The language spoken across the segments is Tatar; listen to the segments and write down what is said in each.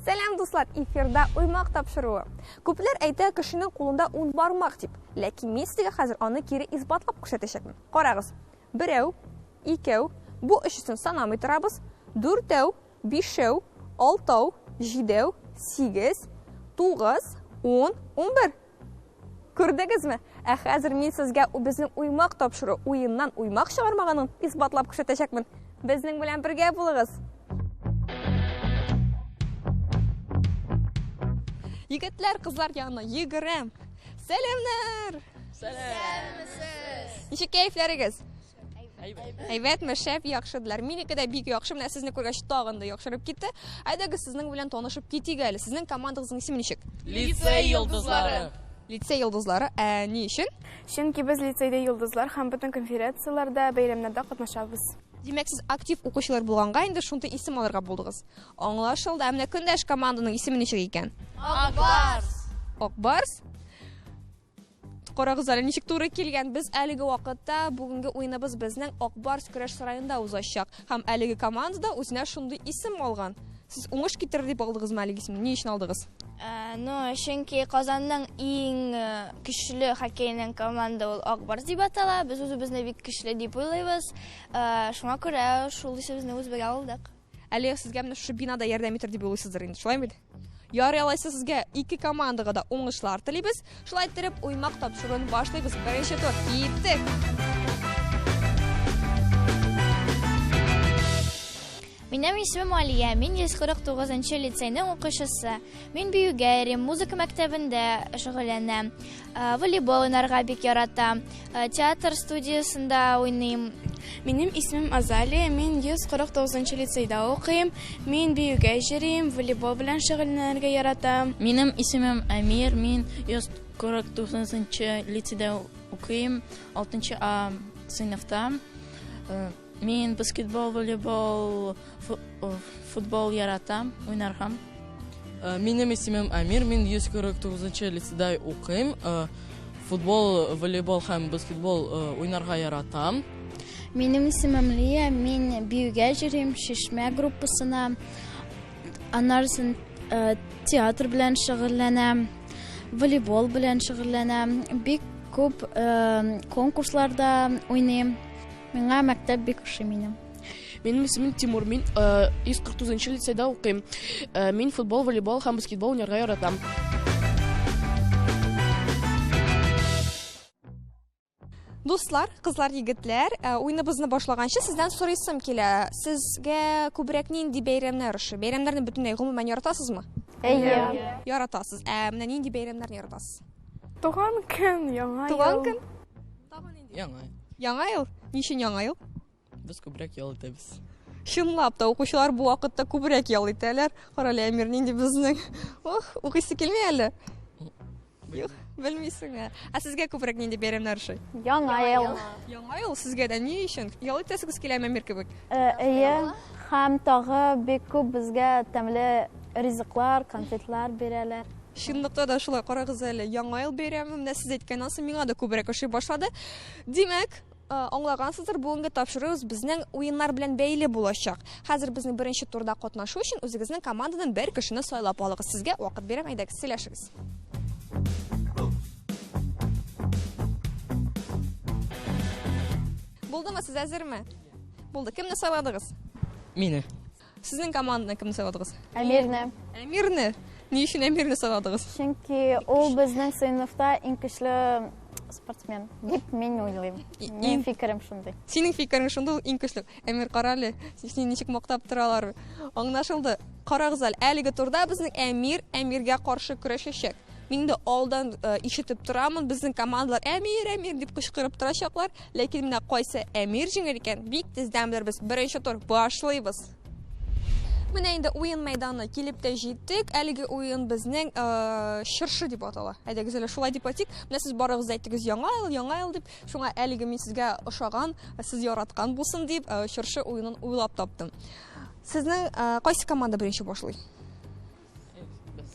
Сәлам, дуслар! Эфирда Уймак тапшыруы. Күпләр әйтә, кешенең кулында ун бармак дип. Ләкин мин сезгә хәзер аны кире исбатлап күрсәтәчәкмен. Карагыз. Берәү, икәү, бу өчесен санамый торабыз. Дүртәү, бишәү, алтау, җидәү, сигез, тугыз, ун, 11. Күрдегезме? Ә хәзер мин сезгә безнең уймак тапшыру уеннан уймак чыгармаганын исбатлап күрсәтәчәкмен. Безнең белән бергә булыгыз. Егетләр, кызлар янына йөгерәм. Сәламнәр! Сәламсез! Ничек кәефләрегез? Әйбәтме? Шәп, яхшыдылар. Минеке дә бик яхшы. Менә сезне күргәч тагын да яхшырып китте. Әйдәгез сезнең белән танышып китик әле. Сезнең командагызның исеме ничек? Лицей йолдызлары. Лицей йолдызлары. Ә ни өчен? Чөнки без лицейда йолдызлар һәм бөтен конференцияләрдә, бәйрәмнәрдә катнашабыз. Димәк, сез актив укучылар булганга инде шундый исем алырга булдыгыз. Аңлашылды. Ә менә көндәш команданың исеме ничек икән? Ак Барс. Ак Барс. Карагыз әле, ничек туры килгән. Без әлеге вакытта бүгенге уеныбыз безнең Ак Барс көрәш сараенда узачак. Һәм әлеге команда да үзенә шундый исем алган. Сез уңыш китерер дип алдыгызмы әлеге исемне? Ни өчен алдыгыз? Ну, чөнки Казанның иң көчле хоккейның команда ул Ак Барс дип атала. Без үзебезне бик көчле дип уйлыйбыз. Шуңа күрә шул исемне үзебезгә алдык. Әле сезгә менә шушы бинада ярдәм итер дип уйлыйсыздыр инде, шулай бит? Ярый алайса сезгә ике командага да уңышлар телибез. Шулай иттереп, уймак тапшыруын башлыйбыз. Беренче тур киттек. Минем исемем Алия, мин 149 нчы лицейның укучысы. Мин биюгә йөрим, музыка мәктәбендә шөгыльләнәм. Волейбол уйнарга бик яратам. Театр студиясендә уйныйм. Минем исемем Азалия, мин 149 нчы лицейда укыйм. Мин биюгә йөрим, волейбол белән шөгыльләнергә яратам. Минем исемем Әмир, мин 149 нчы лицейда укыйм, 6 А сыйныфта. Мин баскетбол, волейбол, футбол яратам уйнарга. Минем исемем Амир, мин 149 лицейда укыйм. Футбол, волейбол һәм баскетбол уйнарга яратам. Минем исемем Лия, мин биюгә йөрим, Чишмә группасына. Аннары театр белән шөгыльләнәм, волейбол белән шөгыльләнәм. Бик күп конкурсларда уйныйм. Миңа мәктәп бик ошый минем. Минем исемем Тимур, мин 149 лицейда укыйм. Мин футбол, волейбол һәм баскетбол уйнарга яратам. Дуслар, кызлар, егетләр, уеныбызны башлаганчы сездән сорыйсым килә. Сезгә күбрәк нинди бәйрәмнәр ошый? Бәйрәмнәрне бөтенләй гомумән яратасызмы? Әйе. Яратасыз. Ә менә нинди бәйрәмнәрне яратасыз? Туган көн, яңа ел. Туган көн? Тагын нинди? Яңа ел. Яңа ел? Ни өчен яңа ел? Без күбрәк ял итәбез. Чынлап та, укучылар бу вакытта күбрәк ял итәләр. Карале, Әмир нинди безнең. Ох, укыйсы килми әле. Юк, белмисең. Ә Ә сезгә күбрәк нинди бәйрәмнәр ошый? Яңа ел. Яңа ел сезгә дә ни өчен? Ял итәсегез киләме, Әмир кебек? Әйе, һәм тагы бик күп безгә тәмле ризыклар, конфетлар бирәләр. Чынлыкта да шулай, карагыз әле, Яңа ел бәйрәме, менә сез әйткәннән соң миңа да күбрәк ошый башлады. Димәк, аңлагансыздыр, бүгенге тапшыруыбыз безнең уеннар белән бәйле булачак. Хәзер безнең беренче турда катнашу өчен үзегезнең командадан бер кешене сайлап алыгыз. Сезгә вакыт бирәм, әйдәгез, сөйләшегез. Булдымы, сез әзерме? Булды. Кемне сайладыгыз? Мине. Сезнең команданы кемне сайладыгыз? Әмирне. Әмирне? Ни өчен Әмирне сайладыгыз? Чөнки ул безнең сыйныфта иң көчле спортсмен дип мин уйлыйм. Минем фикерем шундый. Синең фикерең шундый, ул иң көчле. Әмир, кара әле, сине ничек мактап торалар. Аңлашылды. Карагыз әле, әлеге турда безнең Әмир Әмиргә каршы көрәшәчәк. Мин инде алдан ишетеп торамын, безнең командалар Әмир, Әмир дип кычкырып торачаклар. Ләкин менә кайсы Әмир җиңер икән, бик тиздән белербез. Беренче тур башлыйбыз. Менә инде уен мәйданына килеп тә җиттек. Әлеге уен безнең э, чыршы дип атала. Әйдәгез әле шулай дип атыйк. Менә сез барыгыз да әйттегез яңа ел, яңа ел дип. Шуңа әлеге мин сезгә ошаган, сез яраткан булсын дип, э, чыршы уенын уйлап таптым. Сезнең э, кайсы команда беренче башлый?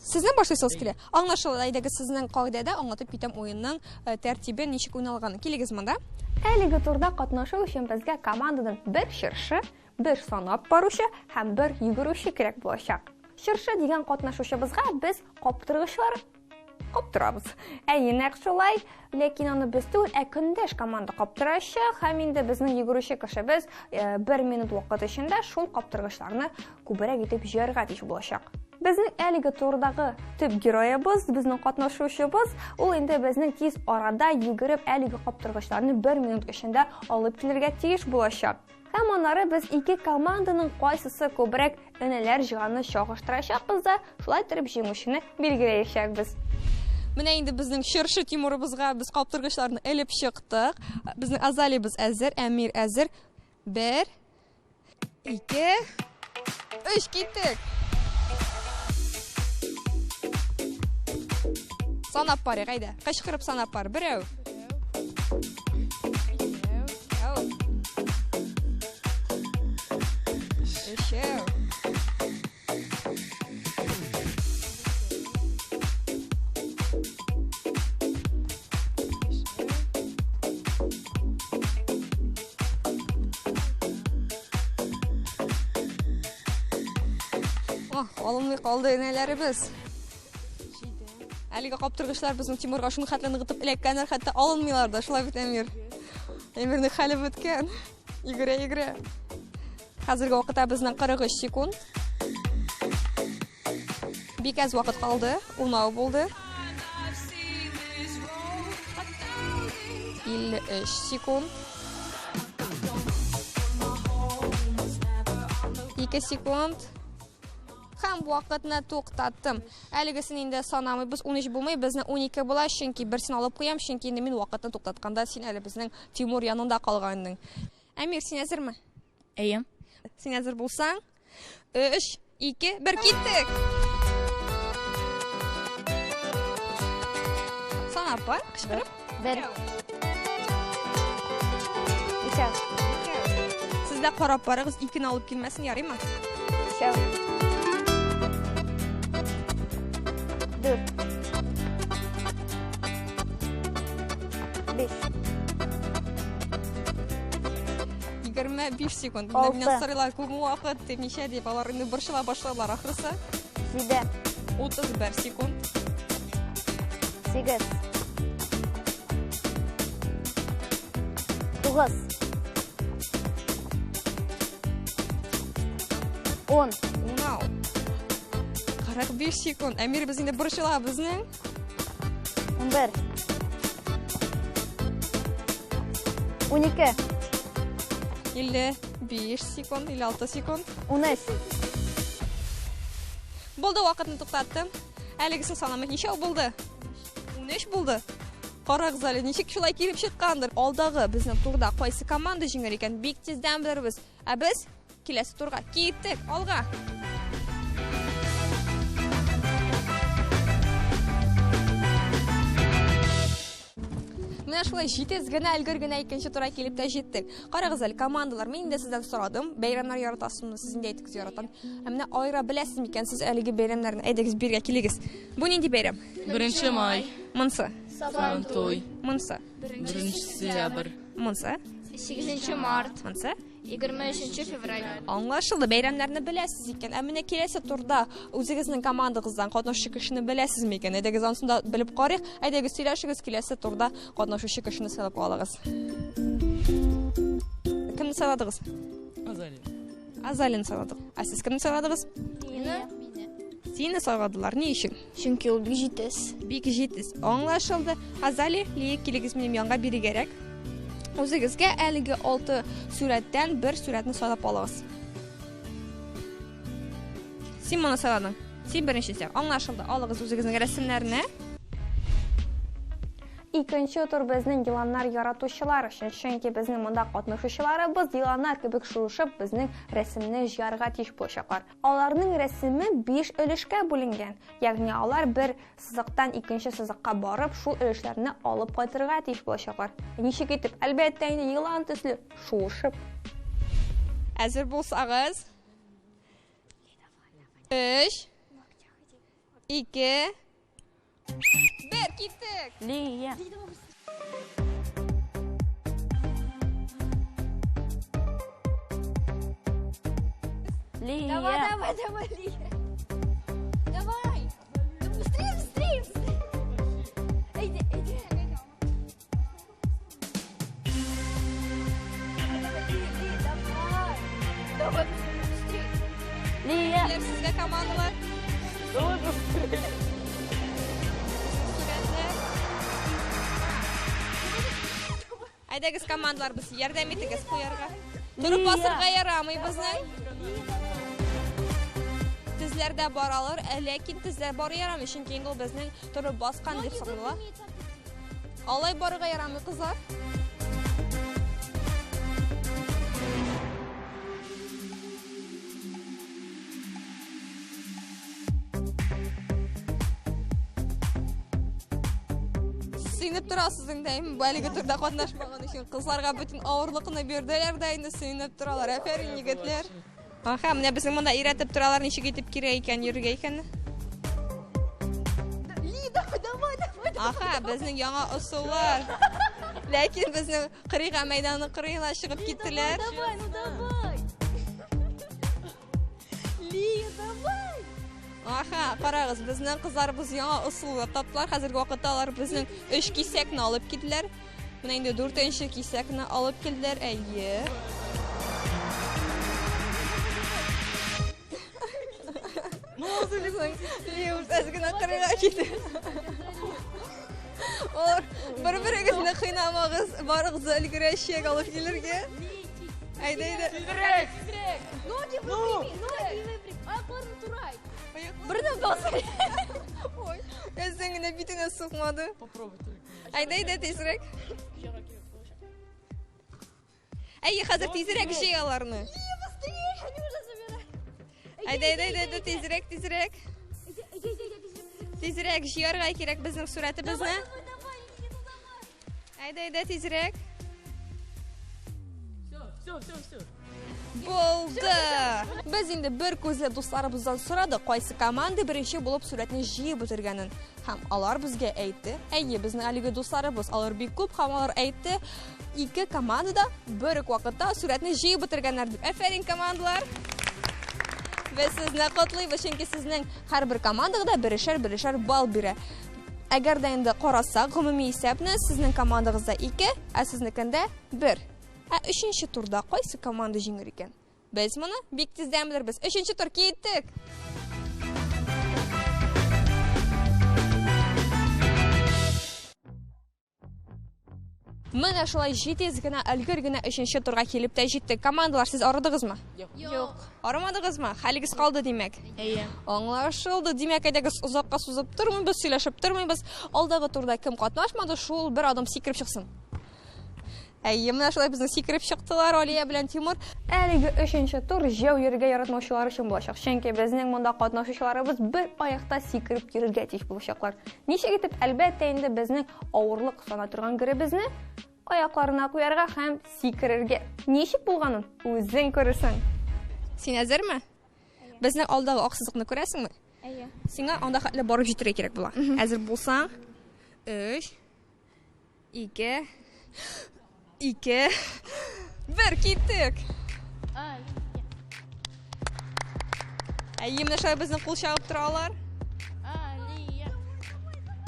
Сезнең башлыйсыгыз килә. Аңлашылды. Әйдәгез сезнең кагыйдәдә аңлатып китәм уенның э, тәртибен, ничек уйналганын. Килегез монда. Әлеге турда катнашу өчен безгә командадан бер чыршы, бер санап баручы һәм бер йөгерүче кирәк булачак. Чыршы дигән катнашучыбызга без каптыргычлар каптырабыз. Әйе, нәкъ шулай, ләкин аны без түгел, ә көндәш команда каптырачак һәм инде безнең йөгерүче кешебез э, бер минут вакыт эчендә шул каптыргычларны күбрәк итеп җыярга тиеш булачак. Безнең әлеге турдагы төп героебыз, безнең катнашучыбыз, ул инде безнең тиз арада йөгереп әлеге каптыргычларны бер минут эчендә алып килергә тиеш булачак. Һәм аннары без ике команданың кайсысы күбрәк энәләр җыйганны чагыштырачакбыз да, шулай итеп җиңүчене билгеләячәкбез. Менә инде безнең чыршы Тимурыбызга без каптыргычларны элеп чыктык. Безнең Азалиябез әзер, Әмир әзер. Бер, ике, өч, киттек. Санап барыйк, әйдә. Кычкырып санап бар. Берәү. Икәү. Өчәү. Ох, алынмый калды энәләребез. Әлеге каптыргычлар безнең Тимурга шуны хәтле ныгытып эләккәннәр, хәтта алынмыйлар да, шулай бит, Әмир? Әмирнең хәле беткән. Йөгерә-йөгерә. Хәзерге вакытта безнең 43 секунд. Бик әз вакыт калды, унау булды. 53 секунд. 2 секунд. Һәм вакытны туктаттым. Әлегесен инде санамыйбыз, 13 булмый, безнең 12 була, чөнки берсен алып куям, чөнки инде мин вакытны туктатканда син әле безнең Тимур янында калган идең. Әмир, син әзерме? Әйе. Син әзер булсаң, 3, 2, 1, киттек! Санап бар, кычкырып. Бер. Икәү. Сез дә карап барыгыз, икене алып килмәсен, ярыймы? Өчәү. Дүрт. Биш. 25 секунд. Менә миннән сорыйлар, күпме вакыт дип, ничә дип, алар инде борчыла башладылар ахрысы. 7. 31 секунд. 8. 9. 10. Унау. 45 секунд. Әмир без инде борчыла безнең. 11. 12. 55 секунд, 56 секунд. 13. Булды, вакытны туктаттым. Әлегесен санамый. Ничәү булды? 13 булды. Карагыз әле, ничек шулай килеп чыккандыр. Алдагы безнең турда кайсы команда җиңер икән, бик тиздән белербез. Ә без киләсе турга киттек, алга! Менә шулай җитез генә, өлгер генә икенче турга килеп тә җиттек. Карагыз әле, командалар, мин инде сездән сорадым, бәйрәмнәр яратасызмы? Сез инде әйттегез, яратам. Ә менә аера беләсез микән сез әлеге бәйрәмнәрне? Әйдәгез, биргә килегез. Бу нинди бәйрәм? Беренче май. Монсы. Сабантуй. Монсы. Беренче сентябрь. Монсы. 8 март. Монсы. 23 февраль. Аңлашылды, бәйрәмнәрне беләсез икән. Ә менә киләсе турда үзегезнең командагыздан катнашучы кешене беләсезме икән? Әйдәгез, анысын да белеп карыйк. Әйдәгез, сөйләшегез, киләсе турда катнашучы кешене сайлап алыгыз. Кемне сайладыгыз? Азалия. Азалияны сайладык. Ә сез кемне сайладыгыз? Мине. Сине сайладылар. Ни өчен? Чөнки ул бик җитез. Бик җитез. Аңлашылды. Азалия, Лия, килегез минем янга бирегәрәк. Үзегезгә әлеге 6 сурәттән бер сурәтне сайлап алыгыз. Син моны сайладың. Син беренчесе. Аңлашылды. Алыгыз үзегезнең рәсемнәрне. Икенче тур безнең еланнар яратучылар өчен, чөнки безнең монда катнашучыларыбыз еланнар кебек шуышып безнең рәсемне җыярга тиеш булачаклар. Аларның рәсеме 5 өлешкә бүленгән, ягъни алар бер сызыктан икенче сызыкка барып, шул өлешләрне алып кайтырга тиеш булачаклар. Ничек итеп? Әлбәттә инде елан төсле шуышып. Әзер булсагыз, 3 2 1, киттек! Лия. Лия. Давай, давай, давай, Лия. Давай. Да быстрее, быстрее, быстрее. Иди, иди. Давай, давай, Лия, Лия, давай. Давай, быстрее. Лия. Сезгә командалар. Давай быстрее. Сурәтләр. Әйдәгез, командалар, без ярдәм итегез куярга. Торып басырга ярамый безнең. Тезләрдә баралар, ләкин тезләр бару ярамый, чөнки инде ул безнең торып баскан дип санала. Алай барырга ярамый, кызлар. Сөенеп торасыз инде, әйме, бу әлеге турда катнашмаган өчен. Кызларга бөтен авырлыкны бирделәр дә инде сөенеп торалар. Афәрин, егетләр. Аха, менә безнең монда өйрәтеп торалар, ничек итеп кирәк икән, йөрергә икән. Лида, давай, давай. Аха, безнең яңа ысуллар. Ләкин безнең кырыйга мәйданның кырыена чыгып киттеләр. Давай, ну давай. Лия, давай. Аха, карагыз, безнең кызларыбыз яңа ысул таптылар. Хәзерге вакытта алар безнең 3 кисәкне алып киттеләр. Менә инде 4нче кисәкне алып килделәр. Әйе. Лия әз генә кырыйга китте. Алар бер-берегезне кыйнамагыз, барыгыз да өлгерәчәк алып килергә. Әйдә, әйдә. Тизрәк! Ноги выпрями, ноги выпрями. Аякларын турай. Берне басыр. Ой, әзен генә битенә сукмады. Попробуй только. Әйдә, әйдә, тизрәк. Әйе, хәзер тизрәк җый аларны. Быстрее, они уже забирают. Әйдә, әйдә, әйдә, әйдә, тизрәк, тизрәк. Иди, иди, иди, иди, иди. Тизрәк җыярга кирәк безнең сурәтебезне. Давай, давай, Лия, ну давай. Әйдә, әйдә, тизрәк. Все, все, все, все. Булды. Без инде бер күзле дусларыбыздан сорадык, кайсы команда беренче булып сурәтне җыеп бетергәнен. Һәм алар безгә әйтте. Әйе, безнең әлеге дусларыбыз, алар бик күп һәм алар әйтте, ике команда да бер үк вакытта сурәтне җыеп бетергәннәр дип. Афәрин, командалар! Без сезне котлыйбыз, чөнки сезнең һәрбер командага да берешәр-берешәр балл бирә. Әгәр дә инде карасак, гомуми исәпне сезнең командагызда 2, ә сезнекендә 1. Ә өченче турда кайсы команда җиңер икән? Без моны бик тиздән белербез. Өченче тур киттек. Менә шулай җитез генә, өлгер генә өченче турга килеп тә җиттек. Командалар, сез арыдыгызмы? Юк. Арымадыгызмы? Хәлегез калды, димәк. Әйе. Аңлашылды. Димәк, әйдәгез озакка сузып тормыйбыз, сөйләшеп тормыйбыз. Алдагы турда кем катнашмады, шул бер адым сикереп чыксын. Әйе, менә шулай безнең сикереп чыктылар Алия белән Тимур. Әлеге өченче тур җәү йөрергә яратмаучылар өчен булачак. Чөнки безнең монда катнашучыларыбыз бер аякта сикереп йөрергә тиеш булачаклар. Ничек итеп, әлбәттә инде безнең авырлык сана торган геребезне аякларына куярга һәм сикерергә. Ничек булганын үзең күрерсең. Син әзерме? Безнең алдагы ак сызыкны күрәсеңме? Әйе. Сиңа анда хәтле барып җитәргә кирәк була. Әзер булсаң, 3 2 2 1, киттек. Әйе, менә шулай безнең кул чабып торалар. Алия.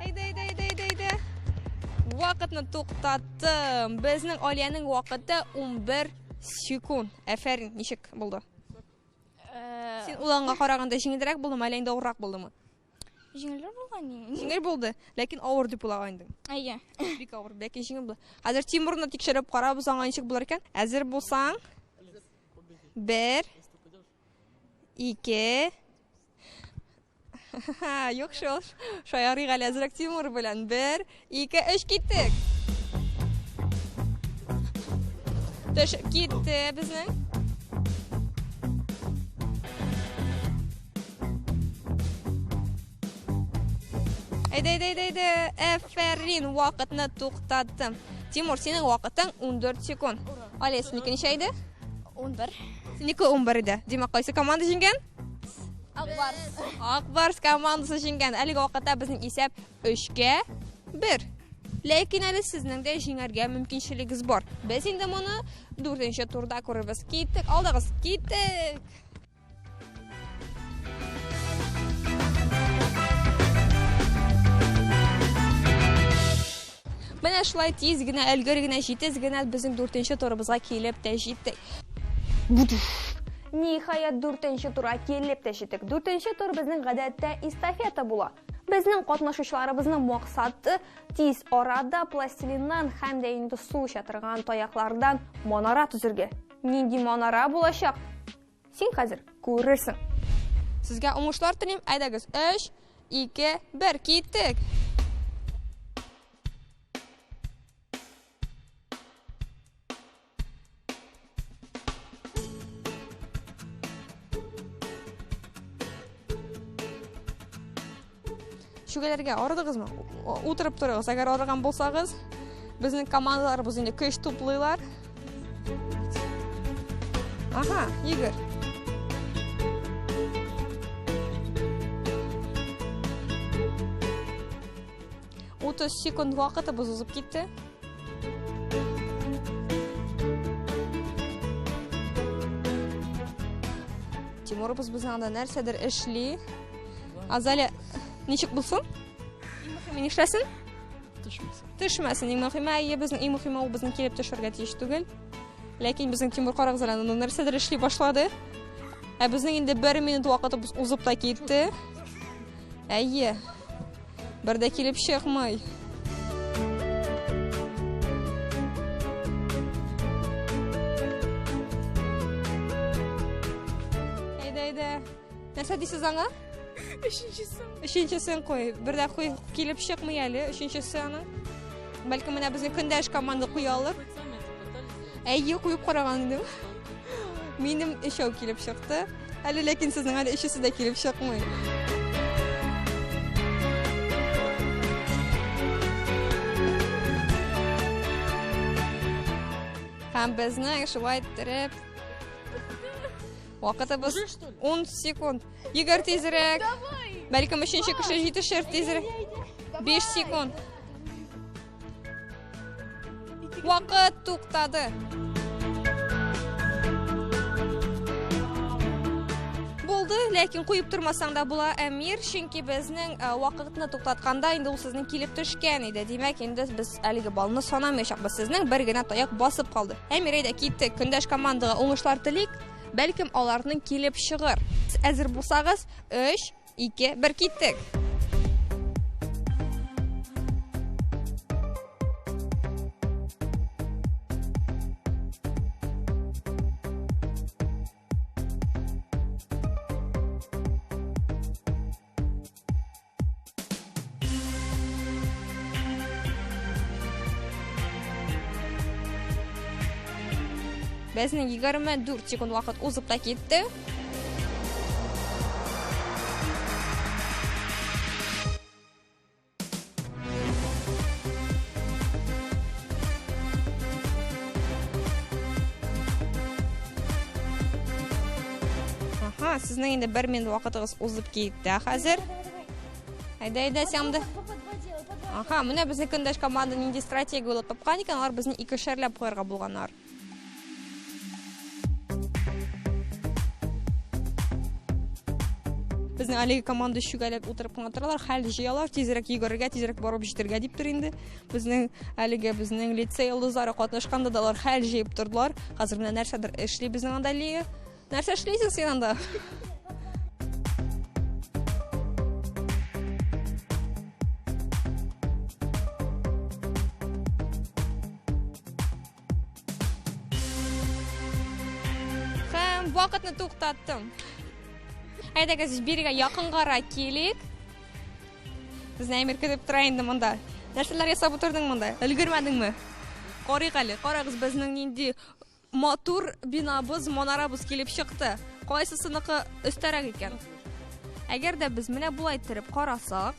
Әйдә, әйдә, әйдә, әйдә, әйдә. Вакытны туктаттым. Безнең Алиянең вакыты 11 секунд. Афәрин, ничек булды? Син уланга караганда җиңелрәк булдымы, әллә инде авыррак булдымы? Җиңелрәк булган ни? Җиңел булды, ләкин авыр дип уйлаган идем. Әйе. Бик авыр, ләкин җиңел булды. Хәзер Тимурны тикшереп карабыз, аңа ничек булыр икән. Әзер булсаң, 1 2. Юк шул, шаярыйк әле әзрәк Тимур белән. 1, 2, 3, киттек. Төшеп китте безнең. Әйдә, әйдә, әйдә, әйдә. Әфәрин, вакытны туктаттым. Тимур, синең вакытың 14 секунд. Алия, синеке ничә иде? 11. Синеке 11 иде. Димәк, кайсы команда җиңгән? Ак Барс. Ак Барс командасы җиңгән. Әлеге вакытта безнең исәп 3-кә 1. Ләкин әле сезнең дә җиңәргә мөмкинчелегегез бар. Без инде моны 4-нче турда күрербез. Киттек, алдыгыз, киттек. Менә шулай тиз генә, өлгер генә, җитез генә безнең 4-нче турыбызга килеп тә җиттек. Ниһаять, 4-нче турга килеп тә җиттек. 4-нче тур безнең гадәттә эстафета була. Безнең катнашучыларыбызның максаты тиз арада пластилиннан һәм дә инде су эчә торган таяклардан манара төзергә. Нинди манара булачак? Син хәзер күрерсең. Сезгә уңышлар телим. Әйдәгез, 3, 2, 1, киттек. Чүгәләргә арыдыгызмы? Утырып торыгыз. Әгәр арыган булсагыз, безнең командаларыбыз инде көч туплыйлар. Ага, Игорь. 30 секунд вакытыбыз узып китте. Тимурыбыз безнең анда нәрсәдер эшли. Азалия, ничек булсын? Иң мөһиме нишләсен? Төшмәсен. Төшмәсен, иң мөһиме, әйе, безнең иң мөһиме ул безнең килеп төшәргә тиеш түгел. Ләкин безнең Тимур карагыз әле, анда нәрсәдер эшли башлады. Ә безнең инде 1 минут вакытыбыз узып та китте. Әйе. Бер дә килеп чыкмый. Әйдә, әйдә. Нәрсә дисез аңа? Өченчесен. Өченчесен куй. Бер дә куй килеп чыкмый әле. Өченчесе аның. Бәлкем менә безнең көндәш команда куя алыр. Әйе, куеп караган идем. Минем өчәү килеп чыкты. Әле ләкин сезнең әле өчесе дә килеп чыкмый. Һәм безнең шулай иттереп вакытыбыз 10 секунд. Йөгер тизрәк. Бәлкем өченче кеше җитешер тизрәк. 5 секунд. Вакыт туктады. Булды, ләкин куеп тормасаң да була, Әмир, чөнки безнең вакытны туктатканда инде ул сезнең килеп төшкән иде. Димәк, инде без әлеге балны санамаячакбыз. Сезнең бер генә таяк басып калды. Әмир, әйдә, киттек. Көндәш командага уңышлар телик. Бәлкем аларның килеп чыгыр. Әзер булсагыз, 3, 2, 1, киттек. Безнең 24 секунд вакыт узып та китте. Аха, сезнең инде 1 минут вакытыгыз узып китте хәзер. Әйдә, әйдә, сәмде. Аха, менә безнең көндәш команда нинди стратегия уйлап тапкан икән, алар безне икешәрләп куярга булганнар. Безнең әлеге команда чүгәләп утырып кына торалар, хәл җыялар, тизрәк йөгерергә, тизрәк барып җитәргә дип тор инде. Безнең әлеге безнең лицей йолдызлары катнашканда да алар хәл җыеп тордылар. Хәзер менә нәрсәдер эшли безнең анда Лия. Нәрсә эшлисең син анда? Һәм вакытны туктаттым. Әйдәгез, бирегә якынгарак килик. Безне Әмир көтеп тора инде монда. Нәрсәләр ясап утырдың монда? Өлгермәдеңме? Карыйк әле. Карагыз, безнең нинди матур бинабыз, манарабыз килеп чыкты. Кайсысыныкы өстәрәк икән? Әгәр дә без менә болай иттереп карасак,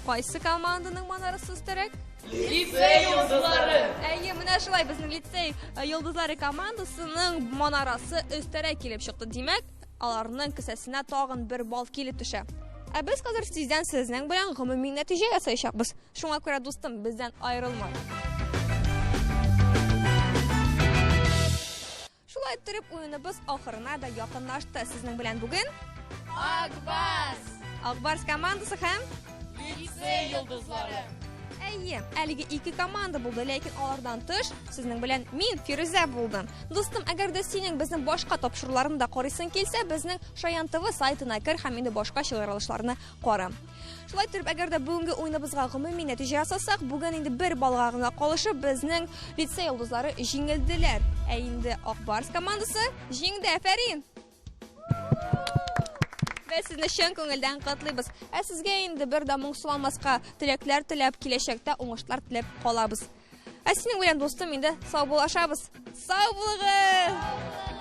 кайсы команданың манарасы өстәрәк? Лицей йолдызлары! Әйе, менә шулай безнең лицей э, йолдызлары командасының манарасы өстәрәк килеп чыкты. Димәк, аларның кесәсенә тагын бер балл килеп төшә. Ә без хәзер тиздән сезнең белән гомуми нәтиҗә ясаячакбыз. Шуңа күрә, дустым, бездән аерылма. Шулай иттереп, уеныбыз ахырына да якынлашты. Сезнең белән бүген Акбарс! Акбарс командасы һәм Лицей йолдызлары! Әйе, әлеге ике команда булды, ләкин алардан тыш сезнең белән мин, Фирүзә булдым. Дустым, әгәр дә синең безнең башка тапшыруларны да карыйсың килсә, безнең Шаян ТВ сайтына кер һәм инде башка чыгарылышларны кара. Шулай итеп, әгәр дә бүгенге уеныбызга гомуми нәтиҗә ясасак, бүген инде бер баллга гына калышып, безнең лицей йолдызлары җиңелделәр. Ә инде Ак Барс командасы җиңде. Афәрин! Без сезне чын күңелдән котлыйбыз. Ә сезгә инде бер дә моңсуламаска теләкләр теләп, киләчәктә уңышлар теләп калабыз. Ә синең белән, дустым, инде саубуллашабыз. Сау булыгыз!